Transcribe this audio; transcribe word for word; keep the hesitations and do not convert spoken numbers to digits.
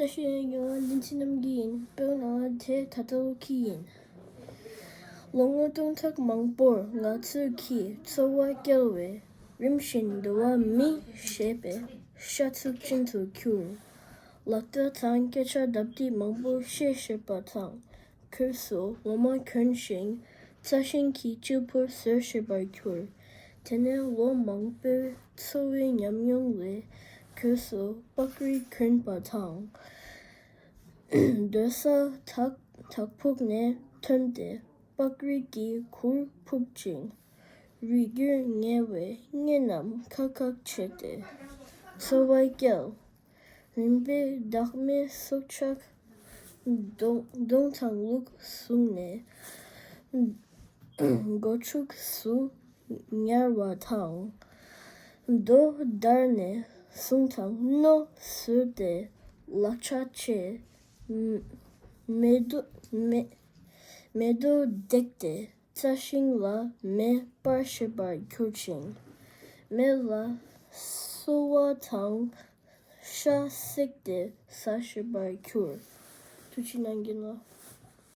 བཀྲ་ཤིས་ཡོང་བ་བདེ་ཆེན་རྣམ་རྒྱལ་ཡིན། དཔེར་ན་དེ་ད་ལྟ་ལོ་ཁྱི་ཡིན། ལོ་ངོ་སྟོང་ཕྲག་མང་པོར་ང་ཚོས་ཁྱི་འཚོ་བ་བསྐྱལ་བས། རིམ་བཞིན་འགྲོ་བ་མི་ཞེས་པའི་ཤ་ཚུགས་ཅན་དུ་གྱུར། ལག་བརྡ་དང་སྐད་ཆ་རྡབ་རྡེབ་མང་པོ་བཤད་ཤེས་པ་དང་། ཁོས་སོ་ངོ་མ་གྱོན་ཞིང་རྩྭ་ཤིང་གི་གཅེར་བུར་བཟོ་ཤེས་པར་གྱུར། དེ་ནས་ལོ་མང་པོའི་འཚོ་བའི་ཉམས་མྱོང་ལས་ཁོས་སོ་པགས་རིགས་གྱོན་པ་དང་། སྡོད་ས་བྲག་བྲག་ཕུག་ནས་ཐོན་ཏེ་པགས་རིགས་ཀྱི་གུར་ཕུབ་ཅིང་། རུས་རྒྱུད་ངལ་བའི་གཉེན་རྣམས་ཁག་ཁག་བྱས་ཏེ་འཚོ་བ་བསྐྱལ། རིམ་པས་བདག་མེད་སྲོག་ཆགས་གདོང་གདོང་དང་ལུག་བཟུང་ནས་སྒོ་ཕྱུགས་སུ་ཉར་བ་དང་། རྡོ་བརྡར་ནས་ཟུང་དང་རྣོ་བཟོས་ཏེ་ལག་ཆ་བྱས། མེ་རྡོ་མེ་མེ་རྡོ་བརྡེགས་ཏེ་རྩྭ་ཤིང་ལ་མེ་སྤར་ཤེས་པར་གྱུར་ཅིང་། མེ་ལ་སོལ་བ་དང་ཤ་བསྲེགས་ཏེ་ཟ་ཤེས་པར་གྱུར། ཐུགས་རྗེ་གནང་གི་ལ།